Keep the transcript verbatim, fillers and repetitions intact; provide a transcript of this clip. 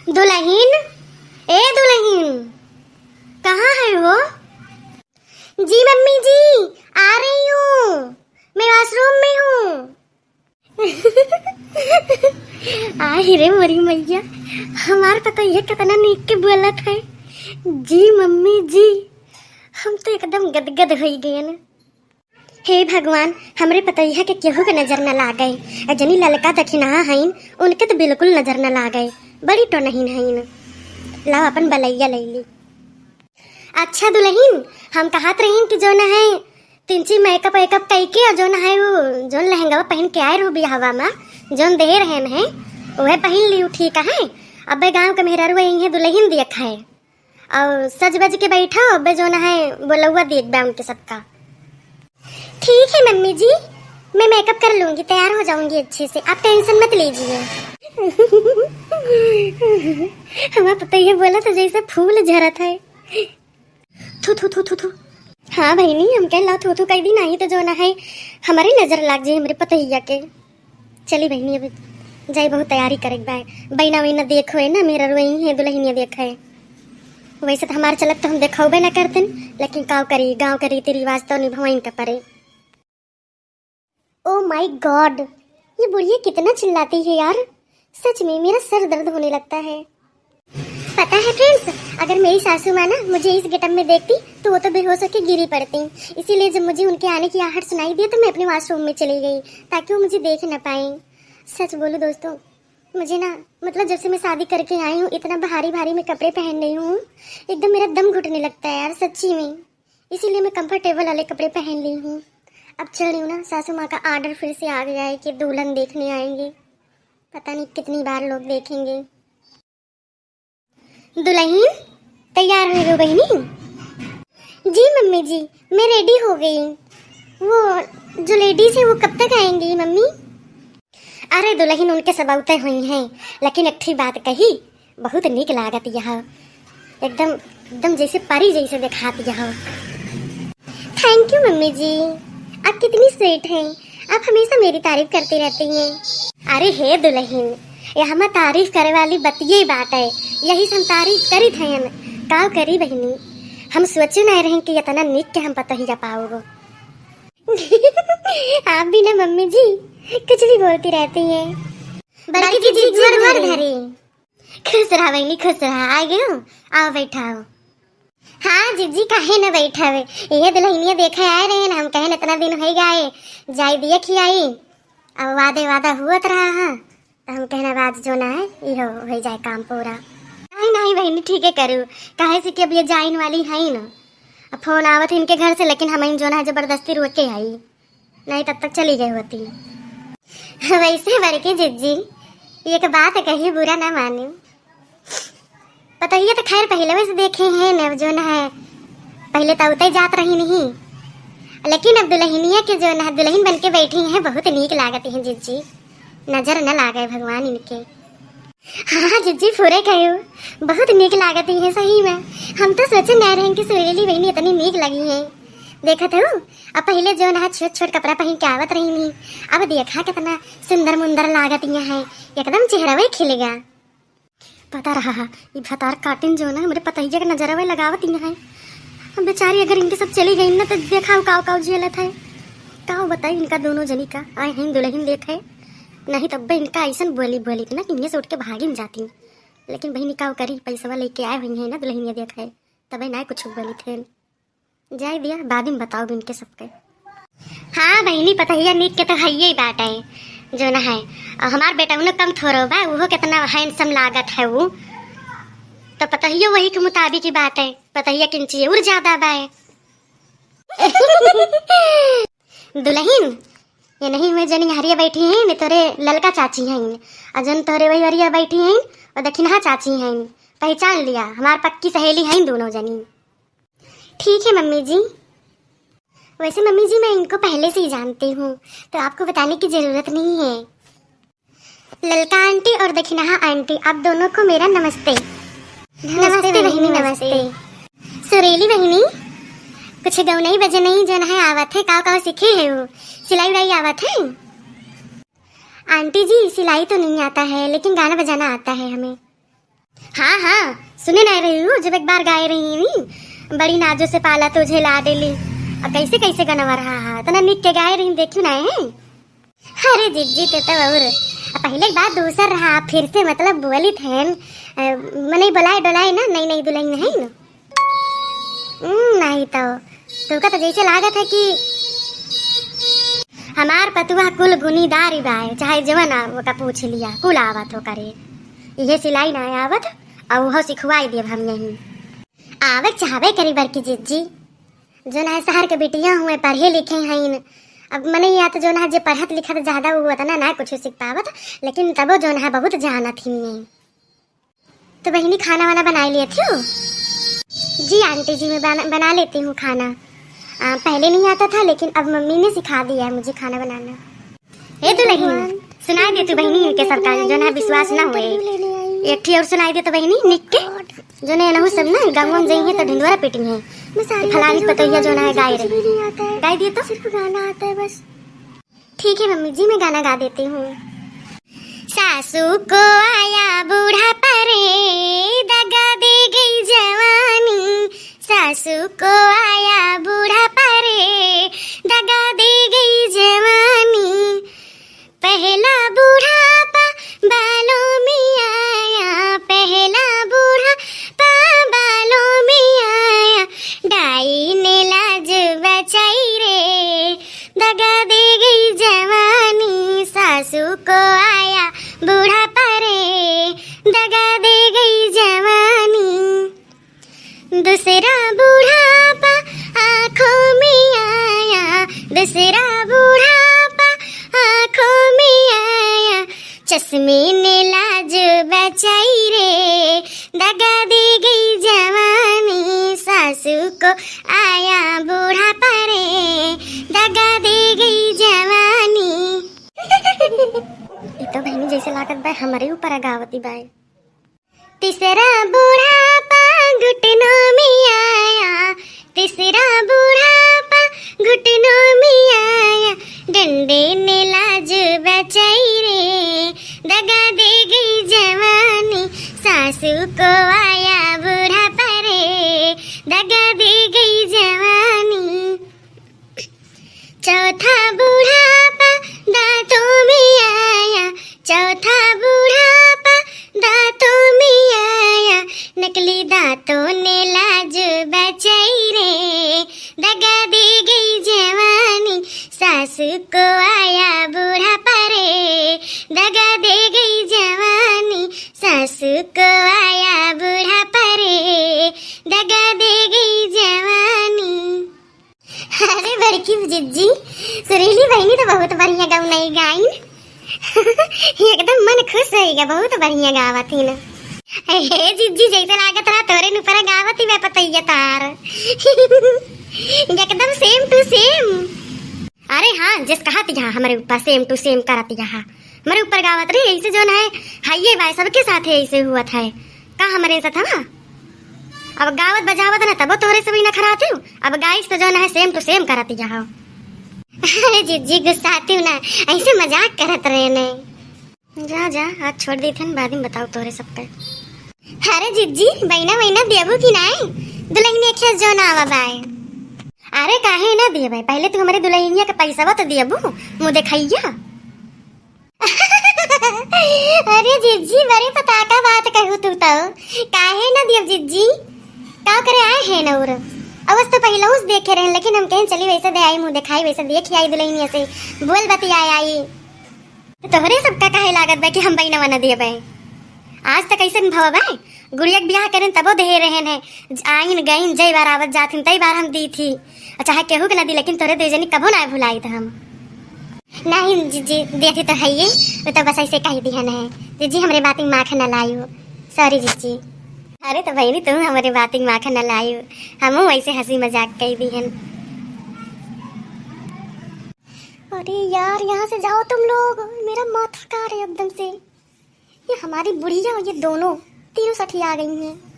दुलहिन, ए दुलहिन, कहाँ है हो? जी मम्मी जी, आ रही हूँ, मैं वॉशरूम में हूँ। आहि रे मोरी मैया, हमार पतोहिया कितना नीक के बोलत है, जी मम्मी जी। हम तो एकदम गदगद होई गए ना। हे भगवान, हमरे पतोहिया के केहू के नजर न लागे। अ जनी ललका दखिनहा हईन, उनके तो बिल्कुल नजर न लागे। बड़ी टोनहीन हईन। लाओ, अपन बलैया लैली। अच्छा दुलहिन, हम कहत रहीन कि जौन है, तिनची मेकअप वेकअप कइके और जौन है, वो जौन लहंगवा पहिन के आए रहू बियाहवा मा, जौन देहे रहेन है, उहे पहिन लियू, ठीक है। अबे गाँव के मेहरारू आई है, दुलहिन देख है। और सज बज के बैठो, अबे जौन है बोलौआ देख बा उनके सबका। ठीक है मम्मी जी, मैं मेकअप कर लूंगी, तैयार हो जाऊंगी अच्छे से, आप टेंशन मत लीजिए। हमार पतोहिया बोला तो जैसे फूल झरत है। थू, थू, थू, थू, थू। हाँ बहिनी, हम कह ला थू, थू कह दी, नहीं तो जौन है हमारी नजर लाग जाए हमरे पतोहिया के। चली बहिनी, अब जाई, बहुत तैयारी करे के बा। बहिना वहिना देखो है ना, मेरा रोई है, दुलहिनिया देखे। वैसे तो हमार चलत तो हम देखौबे ना करतन, लेकिन काव करी, गाँव के रीति रिवाज तो निभवाइन के परे। Oh my God, ये बुढ़िया कितना चिल्लाती है यार, सच में मेरा सर दर्द होने लगता है। पता है फ्रेंड्स, अगर मेरी सासू माँ ना मुझे इस गेटअप में देखती तो वो तो बेहोश होकर गिरी पड़ती। इसीलिए जब मुझे उनके आने की आहट सुनाई दी तो मैं अपने वॉशरूम में चली गई, ताकि वो मुझे देख ना पाए। सच बोलूँ दोस्तों, मुझे ना, मतलब, जब से मैं शादी करके आई हूँ, इतना भारी भारी मैं कपड़े पहन रही हूँ, एकदम मेरा दम घुटने लगता है यार, सच्ची में। इसीलिए मैं कंफर्टेबल वाले कपड़े पहन ली हूँ। अब चल रही हूँ ना, सासू माँ का ऑर्डर फिर से आ गया है कि दुल्हन देखने आएंगे। पता नहीं कितनी बार लोग देखेंगे। दुलहिन, तैयार हो गयो बहिनी? जी मम्मी जी, मैं रेडी हो गई। वो जो लेडीज है, वो कब तक आएंगी मम्मी? अरे दुलहिन, उनके सब अउते हुई हैं, लेकिन एक ठी बात कही, बहुत नीक लागत यह, एकदम, एकदम जैसे परी जैसे देखात यह। Thank you मम्मी जी, आप कितनी स्वीट हैं, आप हमेशा मेरी तारीफ करती रहती हैं। अरे हे दुलहिन, यह हमार तारीफ करे वाली बतिये बात है, यही से हम तारीफ करित हैं। काव करी बहिनी, हम सोचे नहीं रहे कि इतना नीक के हम पतोहिया पाओगो। आप भी ना मम्मी जी कुछ भी बोलती रहती हैं। बल्कि बल्कि जीजी जीजी गोर गोर धरी। धरी। खुश रहा बहिनी, खुश रहा। आ गयो, आओ बैठाओ। हाँ जीजी, काहे न बैठावे, ये दुलहिनिया देखे आए रहे ना, हम कहेन इतना दिन होइ गए, जाई दिया खियाई। अब वादे वादा हुअत रहा है, तो हम कहना आज जो ना है, इहो होइ जाए काम पूरा। नहीं, नहीं बहिनी, ठीक है करू, काहे से कि अब ये जाइन वाली है ना, अब फोन आवत है इनके घर से, लेकिन हम जो ना है जबरदस्ती रोके आई। नहीं तब तक चली गई होती। वैसे बड़की जिज्जी, एक बात कही, बुरा ना माने, पतोहिया तो खैर पहले से देखे हैं न, जो न है पहले तो उतई जात रही नहीं, लेकिन अब दुलहिनिया के जो न दुलहिन बन के बैठी हैं, बहुत नीक लागत हैं जिज्जी, नजर न लागे भगवान इनके। हाँ जिज्जी, पूरे कहो, बहुत नीक लागत ही है सही में। हम तो सोचे नहीं रहे कि सुरीली बहिनी इतनी नीक लगी है। देखत हो, अब पहले जो ना छोट छोट कपड़ा पहन के आवत रही नहीं, अब देखा कितना सुंदर मुंदर लागत ही है, एकदम चेहरा वही खिल गया। पता रहा है, ये भतार काटिन जो ना हमरे पतोहिया के नजरवे लगावत ही है। अब बेचारी अगर इनके सब चली गई ना, तो देखा काव काव झेलत है। काव बताई इनका दोनों जनी का, आए हैं दुलहिन देखे, नहीं तब इनका ऐसन बोली बोली ना कि इनके से उठ के भागिन जाती। लेकिन बहिनी काव करी, पैसवा लेके आए हुई हैं ना दुलहिनिया देखे, तबे ना कुछ बोली थे। जाए दिया, बाद में बताओ इनके सबके। हाँ बहिनी, पतोहिया नीक के तो हइये बाटे, जो ना है। और हमार बेटा उन्हें कम थोड़ो बा, उहो कितना हैंडसम लागत है वो। तो पतोहियो वही के मुताबिक ही बाटे, पतोहिया किंची और ज्यादा बा। दुलहिन, ये नहीं हुए जनी हरिया बैठी हैं, ने तोरे ललका चाची हैं, और जन तोरे वही हरिया बैठी हैं, और दखिनहा चाची हैं। पहचान लिया, हमार पक्की सहेली हैं दोनों जनी। ठीक है मम्मी जी। वैसे मम्मी जी, मैं इनको पहले से ही जानती हूँ, तो आपको बताने की जरूरत नहीं है। ललका आंटी और दखिनहा आंटी, आप दोनों को मेरा नमस्ते। नमस्ते नमस्ते बहिनी, बहिनी, नमस्ते। नमस्ते। सुरीली बहिनी, कुछ गौनई बजनई जौन है आवत है, काव काव सीखे है वो? सिलाई उलाई आवत है? आंटी जी, सिलाई तो नहीं आता है, लेकिन गाना बजाना आता है हमें। हाँ, हाँ, सुने नाहीं रही हो, जब एक बार गाए रही नी, "बड़ी नाजो से पाला तोझे लाडेली।" अब कैसे, कैसे गनवा रहा है, इतना निक के गाए रही, देखियो नाहीं है। अरे जिज्जी, ते तो और, अब पहले के बात दूसर रहा, फिर से मतलब बोलित हैं, अ, मनई बोलाए डोलाए ना, नई नई दुलहिन है ना। हम्म, नाहीं तो, तुमका तो जैसे लागत है कि हमार पतुआ कुल गुनीदार ही बाय, चाहे जवन आ, ओका पूछ लिया, कुल आवत हो करे। इहे सिलाई ना आवत, अउ उहो सिखवाई देब हम यहीं। आवे चाहबे करी बड़की जिज्जी, जौन है शहर के बिटिया हुए, पढ़े लिखे हईन। अब मने या तो जौन है जे पढ़त लिखत ज्यादा, वो उतना ना कुछ सीख पावत, लेकिन तबो जौन है बहुत जानत ही। तो बहिनी, खाना वाना बना लेती हो? जी आंटी जी, मैं बना, बना लेती हूँ खाना। आ, पहले नहीं आता था, लेकिन अब मम्मी ने सिखा दिया है मुझे खाना बनाना। ए दुलहिन, सुनाई दे तू बहिनी इनके सबका, जो ना विश्वास ना होए। एक ठी और सुनाई दे तो बहिनी, निक के। जो ने एनहु सब ना गाँव में जाइए तो ढिंढोरा पीटी हैं। फलानी पतोहिया जो ना है गाय रही। गाय दिए तो? सिर्फ गाना आता है बस। ठीक है मम्मी जी, मैं गाना गा देती हूँ। सासू को आया बुढ़ापा रे, दगा दे गई जवानी। सासू को आया बुढ़ापा रे, दगा दे गई जवानी। पहला बुढ़ापा बालों में आया, पहला बुढ़ापा बालों में आया। डाई ने लाज बचाई रे, दगा दे गई जवानी। सासू को आया बुढ़ापा रे, दगा दे गई जवानी। दूसरा बुढ़ापा आँखों में आया, दूसरा बुढ़ापा आँखों में आया। चश्मे ने लाज बचाई रे, दगा दे गई जवानी। सासू को आया बुढ़ापा रे, दगा दे गई जवानी। ई तो बहिनी जैसे लागत बा हमरे ऊपर गावती बाय। तीसरा बुढ़ापा घुटनों में आया, तीसरा बुढ़ापा घुटनों में आया। डंडे ने लाज बचाई रे, दगा दे गई जवानी। सासू को आया बुढ़ापा रे, दगा दे गई जवानी। चौथा बुढ़ापा दांतों में आया, चौथा बुढ़ापा दांतों में आया। नकली दांतों ने लाज बचाई रे, दगा दे गई जवानी। सासू को आया बुढ़ापा रे, दगा दे गई जवानी। सासू को आया बुढ़ापा रे, दगा दे गई जवानी। अरे बड़की जिज्जी, सुरीली बहिनी तो बहुत बढ़िया गौनई गाइन। एकदम मन खुश होइगा, बहुत बढ़िया गावत ही ना। हे जिज्जी, जैसे लागत रहा तोरे नुपरा गावत ही मैं पतैया तार। एकदम same to same। अरे हाँ, जस कहत यहाँ हमरे ऊपर same to same करत यहाँ, हमरे ऊपर गावत रही ऐसे जौन है, हाइये बाय सबके साथ ऐसे हुआ था। का हमरे साथ हवा? अब गावत बजावत ना तबो तोहरे से भी नखराती हूँ। अब गाइस तो जौन है same to same करत जाओ। अरे जिज्जी गुस्साती हूँ ना, ऐसे मजाक करत रहे ने। जा जा, आज छोड़ दी थे, बाद में बताओ तोहरे सबके। अरे जिज्जी, बहिना वहिना देबू कि नाई? दुलहिनिया खेस जौन आवा बाय। अरे काहे ना देबे, पहले तू हमरे दुलहिनिया के पैसवा तो देबू, मुँह देखैया। अरे जिज्जी, बड़े पताका बात कहू तू तो। काहे ना दियब जिज्जी? का करे आए हैं न और? अवस तो पहले उस देखे रहे, लेकिन हम कहें चली वैसे दे आई, मुँह दिखाई, वैसे देख आई दुलहिनिया से, बोल बतियाए आई। तो तोहरे सबका काहे लागत बा कि हम बहिनवा न दियबे? आज तक ऐसे भवा बा? गुड़िया के बियाह करेन तबो दे रहेन है, आइन गइन जय बार आवत जाथिन तई बार हम दी थी, और चाहे केहू के ना दी, लेकिन तोरे दे जनी कबो ना भुलाई त हम। नहीं जिज्जी, देती तो है ये, वो तो बस ऐसे कह दिहन है। जिज्जी हमरे बात में माख न लायू, sorry जिज्जी। अरे तो बहनी तुम हमरे बात में माख न लायू, हम वैसे हंसी मजाक कह दिहन। अरे यार यहाँ से जाओ तुम लोग, मेरा माथा का रहे एकदम से। ये हमारी बुढ़िया और ये दोनों, तीनों सठिया गई हैं।